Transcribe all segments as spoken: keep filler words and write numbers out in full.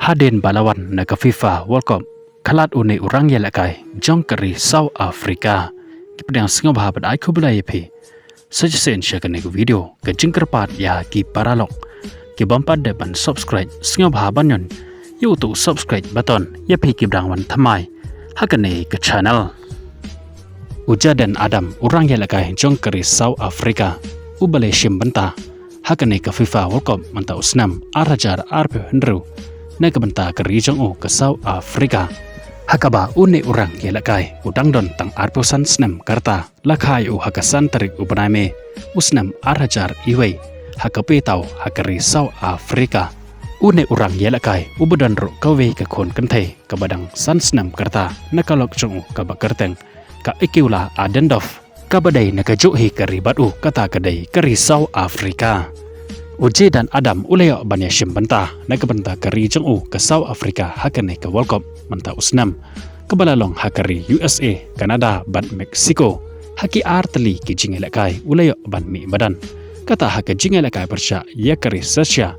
Hadien ba la wan na ka FIFA World Cup, khlad une u rang ïalehkai jong ka ri South Africa. Ki pdiang sngewbha bad ai khublei ïa phi. Sa shisien sha kane ka video, ka jingkyrpad ïa ki paralok ki bym pat dep ban subscribe, sngewbha ban ñion ïa uto u subscribe button ïa phi ki ba dang wan thymmai ha kane ka channel. U Jayden Adam, u rang ïalehkai jong ka ri South Africa, u ba la shim bynta ha kane ka FIFA World Cup mynta u snem ar hajar arphew hynriew na ka bynta ka ri jong u ka South Africa. Ha kaba une u rang ïalehkai u dang don tang arphew san snem ka rta, la kha ïa u ha ka san tarik u bnai May u snem ar hajar iwei ha ka Freetown ha ka ri South Africa. Une u rang ïalehkai u ba don ruh kawei ka khun kynthei kaba dang san snem ka rta na ka lok jong u kaba kyrteng ka Akula Adendorf, kaba dei na kajuh hi ka ri bad u, kata ka dei ka ri South Africa. U Jayden Adam u la ïoh ban ïashim bynta na ka bynta ka ri jong u ka South Africa ha kane ka World Cup mynta u snem, kaba la long ha ka ri U S A, Canada bad Mexico. Ha ki ar tylli ki jingïalehkai u la ïoh ban mih madan. Kata ha ka jingïalehkai pyrshah ïa ka ri Serbia,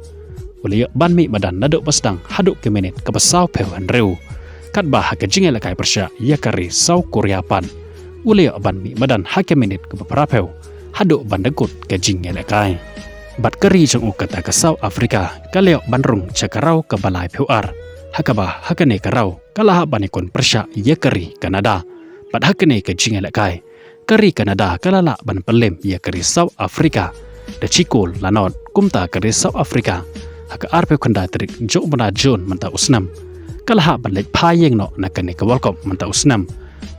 u la ïoh ban mih madan naduh ba sdang haduh ka minit kaba sawphew hynriew. Katba ha ka jingïalehkai pyrshah ïa ka ri South Korea pat, u la ïoh ban mih madan ha ka minit kaba phraphew haduh ban da kut ka jingïalehkai. Bad ka ri jong u kata ka South Africa ka la ïoh ban rung sha ka round kaba laiphew ar, ha kaba ha kane ka round ka la hap ban ïakun pyrshah ïa ka ri Canada. Bad ha kane ka jingïalehkai ka ri Canada ka la lah ban pynlem ïa ka ri South Africa da shi kol la nod. Kumta ka ri South Africa ha ka arphew khyndai tarik jong u bnai June mynta u snem ka la hap ban leit phai ïeng noh na kane ka World Cup mynta u snem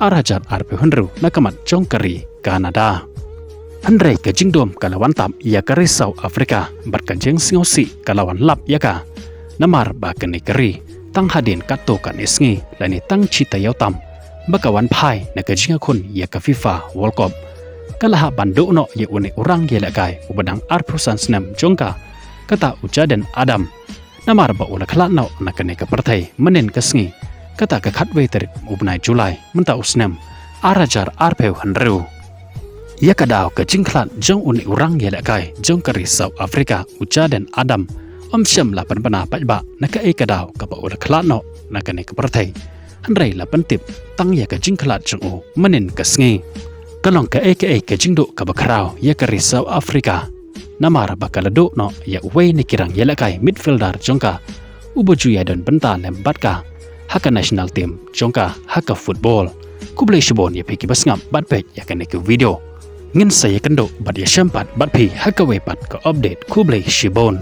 ar hajar arphew hynriew na ka mat jong ka ri Canada. Hynrei ka jingdum ka la wan tap ïa ka ri South Africa bad ka jingsngewsih ka la wan lap ïa ka. Namar ba kane ka ri tang hadien katto katne sngi lane tang shi taïew tam ba ka wan phai na ka jingïakhun ïa ka FIFA World Cup, ka la hap ban duh noh ïa une u rang ïalehkai u ba dang arphew san snem jong ka, kata u Jayden Adam. Namar ba u la khlad noh na kane ka pyrthei mynnin ka sngi, kata ka khatwei tarik u bnai July mynta u snem ar hajar arphew hynriew. Ïa ka daw ka jingkhlad jong une u rang ïalehkai jong ka ri South Africa u Jayden Adam, ym shym la pynbna paidbah na kaei ka daw kaba u la khlad noh na kane ka pyrthei. Hynrei la pyntip tang ïa ka jingkhlad jong u mynnin ka sngi. Ka long kaei kaei ka jingduh kaba khraw ïa ka ri South Africa. Namar ba ka la duh noh ïa uwei na ki rang ïalehkai midfielder jong ka, u ba ju ïadon bynta lem bad ka ha ka national team jong ka ha ka football. Khublei shibun ïa phi ki ba sngap bad peit ïa kane ka video. Ngin sa ïakynduh bad ïashem pat bad phi ha kawei pat ka update. Khublei shibun.